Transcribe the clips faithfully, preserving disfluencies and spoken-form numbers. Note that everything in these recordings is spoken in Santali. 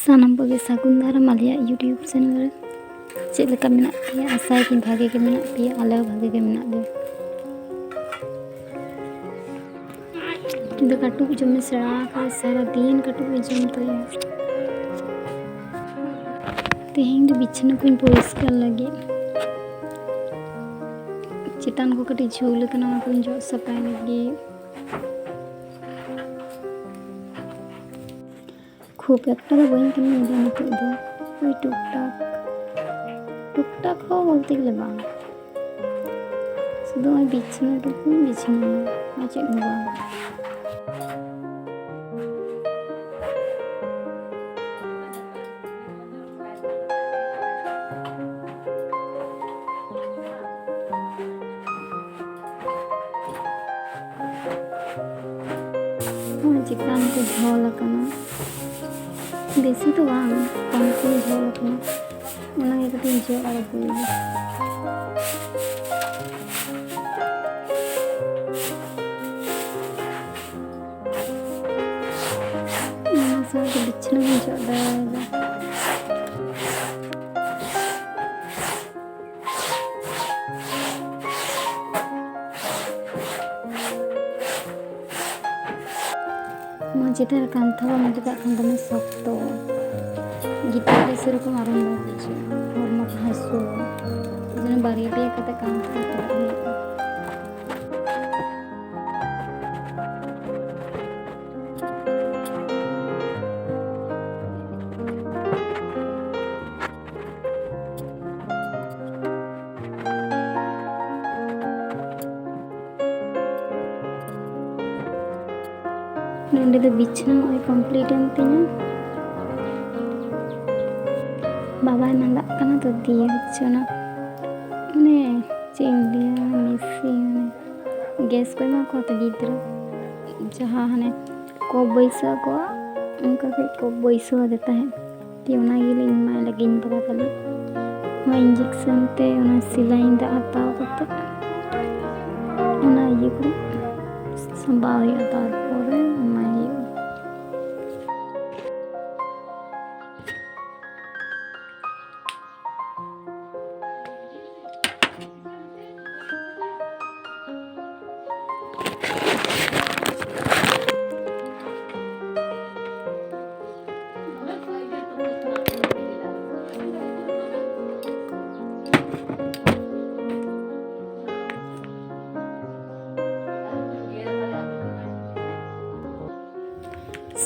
ᱥᱟᱱᱟᱢ ᱠᱚᱜᱮ ᱥᱟᱹᱜᱩᱱ ᱫᱟᱨᱟᱢ ᱟᱞᱮᱭᱟᱜ YouTube ᱪᱮᱱᱮᱞ ᱨᱮ᱾ ᱪᱮᱫ ᱞᱮᱠᱟ ᱢᱮᱱᱟᱜ ᱯᱮᱭᱟ? ᱟᱥᱟᱭᱟᱹᱧ ᱵᱷᱟᱜᱮ ᱜᱮ ᱢᱮᱱᱟᱜ ᱯᱮᱭᱟ, ᱟᱞᱮ ᱦᱚᱸ ᱵᱷᱟᱜᱮ ᱜᱮ ᱢᱮᱱᱟᱜ ᱞᱮᱭᱟ᱾ ᱤᱧ ᱫᱚ ᱠᱟᱹᱴᱩᱵ ᱡᱚᱢᱮ ᱥᱮᱬᱟ ᱟᱠᱟᱫᱟ, ᱥᱟᱨᱟ ᱫᱤᱱ ᱠᱟᱹᱴᱩᱵ ᱮ ᱡᱚᱢ ᱛᱟᱭᱟ᱾ ᱛᱮᱦᱮᱧ ᱫᱚ ᱵᱤᱪᱷᱱᱟᱹ ᱠᱚᱧ ᱯᱚᱨᱤᱥᱠᱟᱨ ᱞᱟᱹᱜᱤᱫ᱾ ᱪᱮᱛᱟᱱ ᱠᱚ ᱠᱟᱹᱴᱤᱡ ᱡᱷᱩᱞ ᱟᱠᱟᱱᱟ, ᱚᱱᱟ ᱠᱚᱧ ᱡᱚᱜ ᱥᱟᱯᱷᱟᱭ ᱞᱟᱹᱜᱤᱫ᱾ ᱠᱷᱩᱵ ᱮᱠᱴᱟ ᱫᱚ ᱵᱟᱹᱧ ᱠᱟᱹᱢᱤᱭᱮᱫᱟ ᱱᱤᱛᱚᱜ ᱫᱚ, ᱳᱭ ᱴᱩᱠ ᱴᱟᱠ, ᱴᱩᱠ ᱴᱟᱠ ᱦᱚᱸ ᱵᱚᱞᱛᱮ ᱜᱮᱞᱮ ᱵᱟᱝ, ᱥᱩᱫᱷᱩ ᱱᱚᱜᱼᱚᱭ ᱵᱤᱪᱷᱱᱟᱹ ᱴᱩᱠᱩᱧ ᱵᱤᱪᱷᱱᱟᱹᱭᱟ, ᱟᱨ ᱪᱮᱫ ᱦᱚᱸ ᱵᱟᱝ᱾ ᱱᱚᱣᱟ ᱪᱮᱛᱟᱱ ᱠᱚ ᱡᱷᱚᱞ ᱟᱠᱟᱱᱟ, ᱵᱮᱥᱤ ᱫᱚ ᱵᱟᱝ, ᱠᱚᱢ ᱠᱚᱢ ᱡᱷᱚᱞ ᱟᱠᱟᱱᱟ, ᱚᱱᱟ ᱜᱮ ᱠᱟᱹᱴᱤᱡ ᱤᱧ ᱡᱚᱜ ᱟᱬᱜᱚᱭᱮᱫᱟ᱾ ᱚᱱᱟ ᱥᱟᱶᱛᱮ ᱵᱤᱪᱷᱱᱟᱹ ᱦᱚᱸᱧ ᱡᱚᱜ ᱵᱟᱲᱟᱭᱮᱫᱟ᱾ ᱱᱚᱣᱟ ᱪᱮᱛᱟᱱ ᱨᱮ ᱠᱟᱱᱛᱷᱟ ᱵᱟᱢ ᱟᱹᱜᱩ ᱠᱟᱜ ᱠᱷᱟᱱ ᱫᱚᱢᱮ ᱥᱚᱠᱛᱚ᱾ ᱜᱤᱛᱤᱡ ᱨᱮ ᱥᱮᱨᱚᱠᱚᱢ ᱟᱨᱟᱢ ᱵᱟᱭ ᱵᱩᱡᱷᱟᱹᱜᱼᱟ, ᱦᱚᱲᱢᱚ ᱠᱚ ᱦᱟᱹᱥᱩᱣᱟ᱾ ᱡᱮᱱᱚ ᱵᱟᱨᱭᱟ ᱯᱮᱭᱟ ᱠᱟᱛᱮ ᱠᱟᱱᱛᱷᱟ ᱟᱹᱜᱩ ᱦᱩᱭᱩᱜᱼᱟ᱾ ᱱᱚᱸᱰᱮ ᱫᱚ ᱵᱤᱪᱷᱱᱟᱹ ᱱᱚᱜᱼᱚᱭ complete ᱮᱱ ᱛᱤᱧᱟ᱾ ᱵᱟᱵᱟᱭ ᱢᱟᱸᱫᱟᱜ ᱠᱟᱱᱟ ᱛᱚ, ᱫᱤᱭᱮ ᱦᱚᱪᱚ ᱚᱱᱟ, ᱢᱟᱱᱮ, ᱪᱮᱫ ᱤᱧ ᱞᱟᱹᱭᱟ, ᱢᱮᱥᱤᱱ, ᱜᱮᱥ ᱠᱚ ᱮᱢᱟ ᱠᱚᱣᱟ ᱛᱚ ᱜᱤᱫᱽᱨᱟᱹ, ᱡᱟᱦᱟᱸ ᱦᱟᱱᱮ ᱠᱚᱯ ᱵᱟᱹᱭᱥᱟᱹᱣ ᱟᱠᱚᱣᱟ, ᱚᱱᱠᱟ ᱠᱚ ᱠᱚᱯ ᱵᱟᱹᱭᱥᱟᱹᱣ ᱟᱫᱮ ᱛᱟᱦᱮᱸᱫ᱾ ᱫᱤᱭᱮ ᱚᱱᱟ ᱜᱮᱞᱤᱧ ᱮᱢᱟᱭ ᱞᱟᱹᱜᱤᱫ ᱤᱧ ᱵᱟᱵᱟ ᱛᱟᱞᱮ᱾ ᱱᱚᱣᱟ injection ᱛᱮ ᱚᱱᱟ saline ᱫᱟᱜ ᱦᱟᱛᱟᱣ ᱠᱟᱛᱮ ᱚᱱᱟ ᱤᱭᱟᱹ ᱠᱚ ᱥᱟᱸᱵᱟᱣ ᱦᱩᱭᱩᱜᱼᱟ, ᱛᱟᱨᱯᱚᱨᱮ ᱮᱢᱟᱭ ᱦᱩᱭᱩᱜᱼᱟ᱾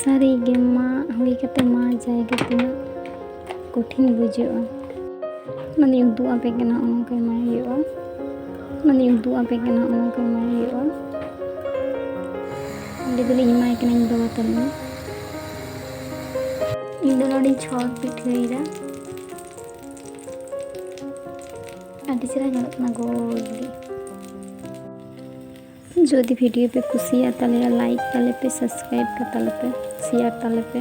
ᱥᱟᱹᱨᱤ ᱜᱮ, ᱢᱟᱜ ᱦᱩᱭ ᱠᱟᱛᱮ ᱢᱟᱡᱟᱭ ᱜᱮ ᱛᱤᱱᱟᱹᱜ ᱠᱚᱴᱷᱤᱱ ᱵᱩᱡᱷᱟᱹᱜᱼᱟ᱾ ᱚᱱᱟᱫᱚᱧ ᱩᱫᱩᱜ ᱟᱯᱮ ᱠᱟᱱᱟ, ᱚᱱᱠᱟ ᱮᱢᱟᱭ ᱦᱩᱭᱩᱜᱼᱟ᱾ ᱚᱱᱟᱫᱚᱧ ᱩᱫᱩᱜ ᱟᱯᱮ ᱠᱟᱱᱟ, ᱚᱱᱠᱟ ᱮᱢᱟᱭ ᱦᱩᱭᱩᱜᱼᱟ᱾ ᱚᱸᱰᱮ ᱫᱚᱞᱤᱧ ᱮᱢᱟᱭ ᱠᱟᱱᱟ ᱤᱧ ᱵᱟᱵᱟ ᱛᱟᱹᱞᱤᱧ᱾ ᱤᱧ ᱫᱚ ᱱᱚᱰᱮᱧ ᱪᱷᱚᱨ ᱯᱤᱴᱷᱟᱹᱭᱮᱫᱟ᱾ ᱟᱹᱰᱤ ᱪᱮᱦᱨᱟ ᱧᱮᱞᱚᱜ ᱠᱟᱱᱟ ᱜᱳᱞ ᱜᱮ᱾ ᱡᱩᱫᱤ video ᱯᱮ ᱠᱩᱥᱤᱭᱟᱜ ᱛᱟᱞᱮᱭᱟ, like ᱛᱟᱞᱮ ᱯᱮ, subscribe ᱠᱟᱛᱟᱞᱮ ᱯᱮ, share ᱛᱟᱞᱮ ᱯᱮ᱾